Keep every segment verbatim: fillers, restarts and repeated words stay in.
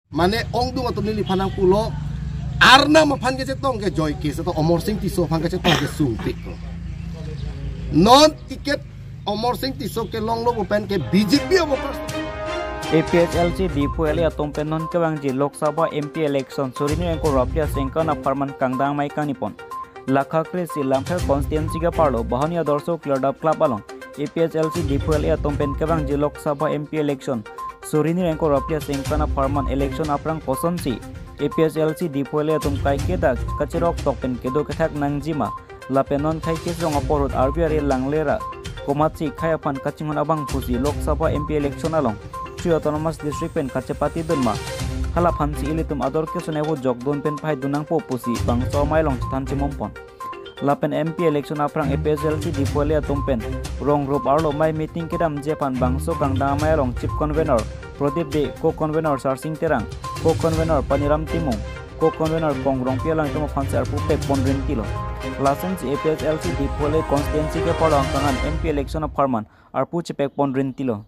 Mane ongdung atum neliphan nangpulo, Arnam aphan kachetong ke joy case, to Amarsing Tisso aphan kachetong ke sungpik ko. Non ticket Amarsing Tisso kelonglo pu pen ke B J P a voters. A P H L C Diphu L A atum pen non kevangji Lok Sabha M P election suri hini ingkoi ra phli asengkan apharman kangdang amei kangnipon. Lakha kre-isi Langpher constituency ke-arlo Bahani Adarsha Clear Up Club along A P H L C Diphu L A atum pen kevangji Lok Sabha M P election suri hini ingkoi ra phli asengkan apharman election aphrang kosonsi A P H L C Diphu L A atum kaike ta kacheroktok pen kedo kethak nangjima, lapen non kaike song apor ahut arvi ari langle ra komatsi khei aphan kachinghon abang pusi Lok Sabha M P election along three autonomous district pen kachepatidun ma, halaphansi ilitum ador kesonei vote jokdun pen pahaidun nangpo pusi bangso amei along chethan chimum pon. Lapen M P election aphrang A P H L C Diphu L A atum pen rong rup arlo amei meeting kedamji aphan bangso kangdang amei along Chief Convener Pradip Dey, Co-Convener Sarsing Terang, Co-Convener Paniram Timung, Co-Convener Pong Rongpi alanglitum aphansi arpu pekpon rintilo. Lasonsi A P H L C Diphu L A constituency ke-arlo angkangan M P election apharman arpu chepekpon rintilo.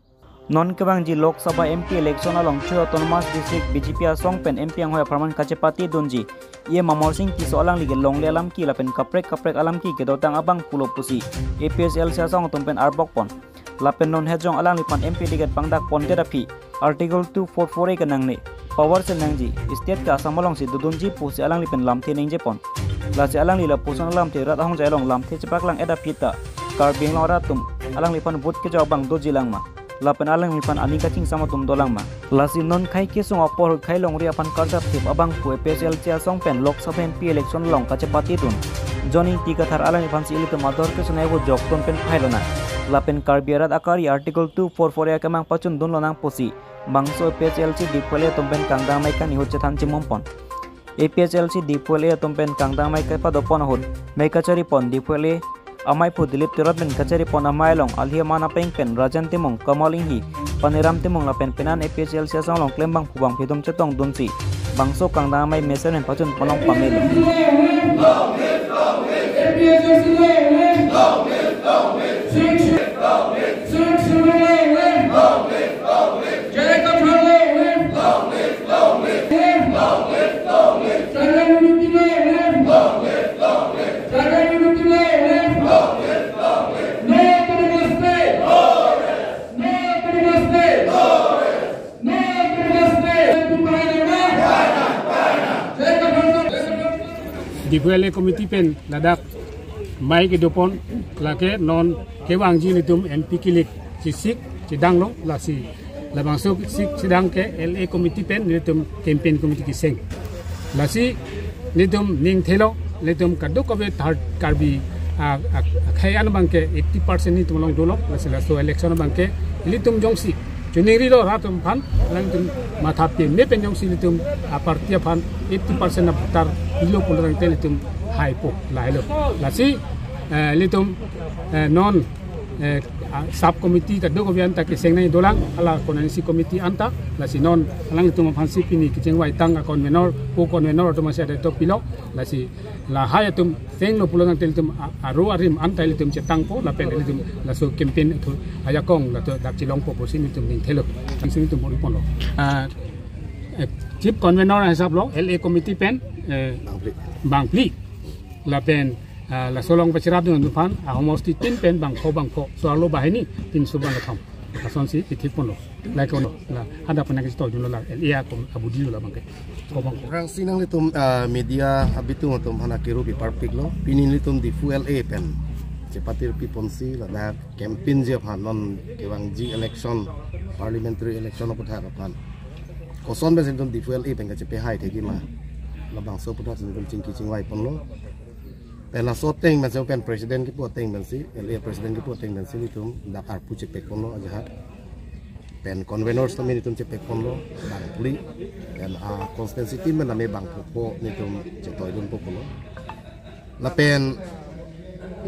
Non kevangji Lok Sabha M P election along three autonomous district B J P asong pen M P anghoi apharman kachepatidunji E M Amarsing Tisso alangli ke longle alam ke lapen kaprek kaprek alam ke kedotang abang pulo pusi A P H L C asong atum pen arbokpon. Lapen non hejong alangliphan M P ticket pangdakpondet aphi Article two four four A kenangne, power si nangji, state ke Assam alongsi dodunji pusi alangli pen lamthe ningjepon. Lasi alangli lapuson alamthe rat ahongjai along lamthe chepaklang-et aphi ta Karbi Anglong arat atum alangliphan vote kejok abang dojilang ma, lapen alangliphan aning kachingsam atum dolang ma. Lasi non kaike song apor ahut khei longri aphan karjap thip abang pu A P H L C asong pen Lok Sabha M P election along kachepatidun John Ingti Kathar alangliphansi ilitum ador kesonei vote jokdun pen pahailonang, lapen Karbi arat akari Article two four four A akemang pachundunlonang pusi bangso A P H L C Diphu L A atum pen kangdang amei kangni ahut chethan chimum pon. A P H L C Diphu L A atum pen kangdang amei kepadopon ahut mei kacharipon Diphu L A amaiphu Dilip Terot pen kacharipon amei along alhi aman apeng pen Rajen Timung, Kamal Inghi, Paniram Timung lapen penan A P H L C asong along klembangphu bangphli atum chetongdunsi bangso kangdang amei mesen pen pachunponlong pamelo. Diphu L A committee pen ladak amei kedopon, lake non kevangji nelitum M P kilik chesik chedanglo, lasi labangso sik chedang ke L A committee pen nelitum campaign committee keseng. Lasi nelitum ning thelo, nelitum kadokave third Karbi a, a, akhei an abang ke eighty percent nelitum along dolo, lasi laso election abang ke nelitum jongsi choningrilo rat atum aphan, alangtum matha peme pen jongsi nelitum a party aphan eighty percent a voter pilo pulo tangte nelitum haipo lahelo. Lasi, eh, nelitum, eh, non, eh, a, sub committee kadokave anta keseng nangji dolang, hala constituency committee anta, lasi non alangtum aphansi pini kechengvaitang a convener, co-convener atum asi ada to pilo, lasi lahai atum senglo pulo tangte nelitum a, aro arim anta nelitum chetangpo, lapen nelitum laso campaign atum ajakong latum dak chelongpo pusi nelitum ning thelo. Langsung nelitum bor-iponlo. Ah, eh, Chief Convener hisap lo, L A committee pen, eh, bangphli. Bangphli. Lapen, ah, laso along pachirapdun atum aphan, ah, homosti tin pen bangpho bangpho. So arlo banghini, tin so bang kethom. Lasonsi ithikponlo. Like on la hada pernah kita jual la L A akom abudi lo la bangke. Ko bang. Rangsi nanglitum, ah, media abitung atum aphan akiru piparpiklo. Pini nelitum Diphu L A pen chepatirpiponsi ladak campaign ji aphan non kevangji election, parliamentary election aputhak aphan. Koson pensi nelitum Diphu L A pen kachepehai thekji ma. Labangso aputhak si nelitum chingki chingvaiponlo. Pen laso ateng pensi pen president kipu ateng pensi, L A president kipu ateng pensi nelitum dak arpu chepekponlo ajahak. Pen conveners tame nelitum chepekponlo, bangphli. Pen a constituency team tame bangpho pho nelitum chetoidunpo pulo. Lapen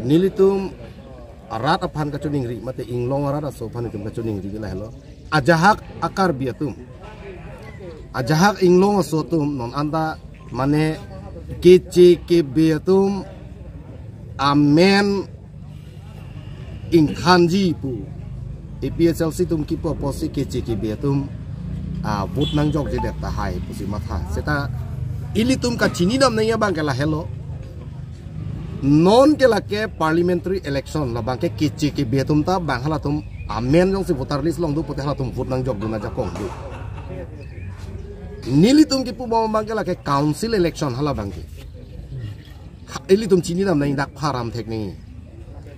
nelitum arat aphan kachoningri, mate inglong arat aso aphan nelitum kachoningri lahelo. Ajahak a Karbi atum, ajahak inglong aso atum non anta mane keche kebe atum amen ingthanji pu A P H L C atum kipu apotsi keche kebe atum ah, vote nangjokjedet tahai pusi matha. Seta ilitum kachinidam nangji abang ke lahelo. Non ke lake parliamentary election, labang ke K C K B atum ta bang halatum amen jongsi voter list along do pute halatum vote nangjokdun ajakong do. Nelitum kipubom abang ke lake council election halabang ke. Ha, ilitum chinidam nangji, dak pharam thek nangji.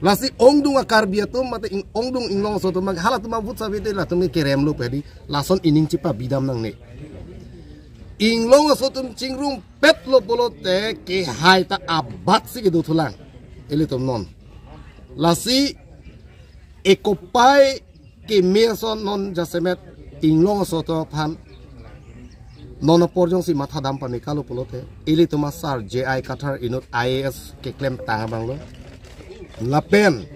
Lasi ongdung a-Karbi atum mate ing-, ongdung inglong aso atum abang halatum a-vote save te latum ke kerem lo pedi, lason ining chipabidam nangne. Inglong aso atum chingrumpet lo pulote kehai ta abat si kedo thulang ilitum non. Lasi ekopai keme ason non jasemet inglong aso atum aphan non apor jongsi mathadam pame kalo pulote ilitum asar J I Kathar inut I A S keklemtang abang lo. Lapen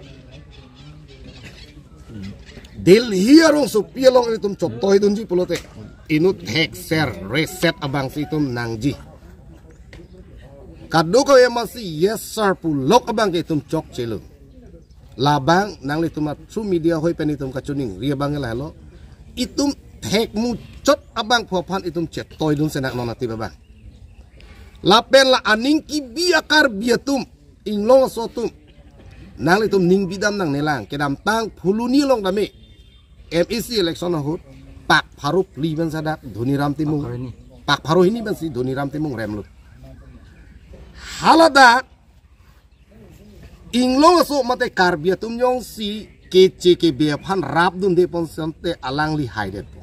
Delhi arongsopi along ilitum chotoidunji pulote inut thekser reset abang si itum nangji. Kadokave amatsi yes sir pulok abang ke itum chokchelo. Labang nanglitum a-through media hoi pen itum kachiningri abang ke lahelo. Itum thek muchot abangphu aphan itum chetoidun senak non atip abang. Lapen la aning kebi a-Karbi atum, inglong aso atum, nanglitum ning bidam nangnelang, kedamtang Phuloni along tame M A C election ahut pak pharo phli pensi hadak Dhoniram Timung, pak pharo hini, pak pharo hini pensi Dhoniram Timung remlo. Haladak inglong aso mate Karbi atum jongsi K C K B aphan rapdunde pon sante alangli haidetpo.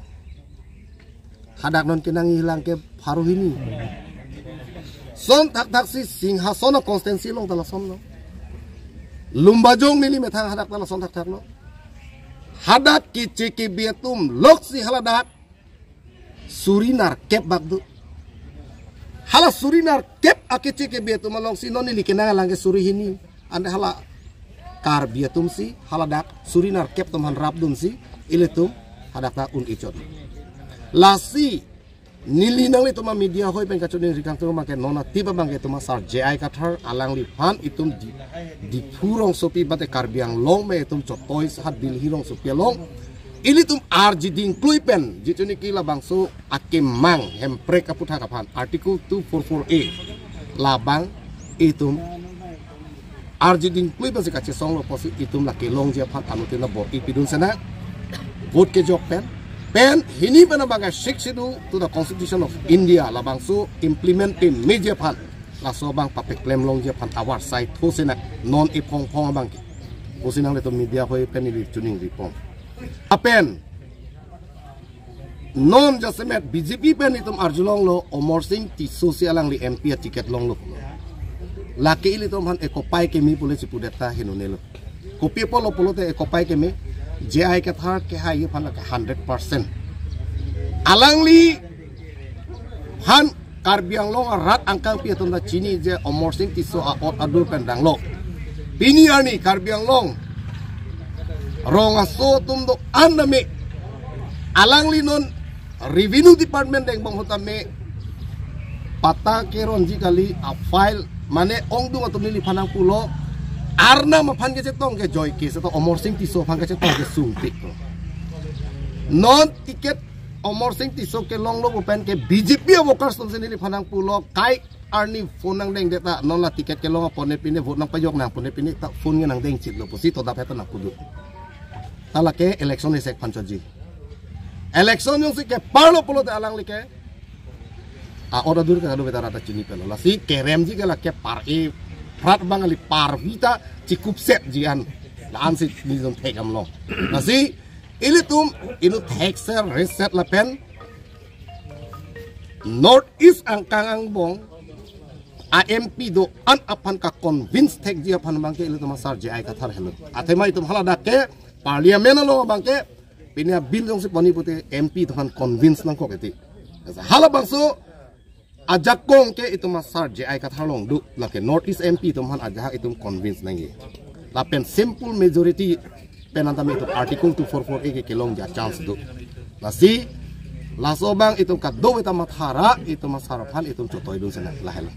Hadak non kenangjilang ke pharo hini. Son thakthak si Singhason a-constituency along ta lason lo. Lumbajong neli methang hadak ta lason thakthak lo. Hadak K C K B atum loksi haladak suri nerkep bak do. Hala suri nerkep a-K C K B atum alongsi non neli kenanglang ke suri hini. Ante hala Karbi atumsi haladak suri nerkep atum aphan rapdunsi ilitum hadak ta un-e chot. Lasi neli nanglitum a-media hoi pen kachiningri kangtung abang ke non atip abang ke itum asar J I Kathar alangliphan itum Di-, Diphu rongsopi mate Karbi Anglong me itum chotoi sahat Delhi rongsopi along ilitum arji dingklui pen, jitu niki labangso akemang Hemprek aputhak aphan Article two four four A labang itum arji dingklui pensi kachesonglo pusi itum la kelongji aphan anuttin abor-i pidun senak, vote kejok pen, pen hini pen abang ke Sixth Schedule to the Constitution of India labangso implement pemeji aphan laso abang papeklem longji aphan avarsai tho senak non ephongphong abang ke pusi nanglitum media hoi pen ili chiningripon. Lapen non jasemet B J P pen itum arjulonglo, Amarsing Tisso si alangli M P a-ticket longlo. Lake ilitum aphan ekopai keme pule chipudet ta henonelo. Kopi apotlo pulote ekopai keme, J I Kathar kehai aphan lake hundred percent. Alangliphan Karbi Anglong arat angkangpi atum ta chini je Amarsing Tisso a-ot adur pen danglo. Pini arni Karbi Anglong rong aso atum do-an tame alangli non Revenue Department dengbong ahut tame patta keronji kali a-file mane ongdung atum neliphan nangpulo, Arnam aphan kachetong ke joike seta Amarsing Tisso aphan kachetong ke sungpik. Non ticket Amarsing Tisso kelonglo pu pen ke B J P a-workers atumsi neliphan nangpulo, kai arni phone nangdengdet ta non la ticket kelong apot ne pine vote nangpajok nang pune pine ta phone nge nangdengchitlo pusi todap heta nangpudu. Ta lake election isek aphan choji. Election jongsi keparlo pulote alangli ke a-ot adur ke kadokave ta rat ta chini pelo. Lasi keremji ke lake par-e prat bang kali, parvi ta chikupsetji an. La-ansi nelitum thek damlo. Lasi ilitum inut thekser reset lapen North East angkang angbong a-M P do-an aphan ka-convince thekji aphan abang ke ilitum asar J I Kathar helo. Athema itum haladak ke Parliament along abang ke pine a-bill jongsi pani pute M P atum aphan convince nangkok eti. Halabangso ajakong ke itum asar J I Kathar along do, lake North East M P atum aphan ajahak itum convince nangji. Lapen simple majority pen an tame itum Article two four four A ke kelongji a-chance do. Lasi laso abang itum kadokave ta mathara, itum asar aphan itum chotoidun senak, lahelo.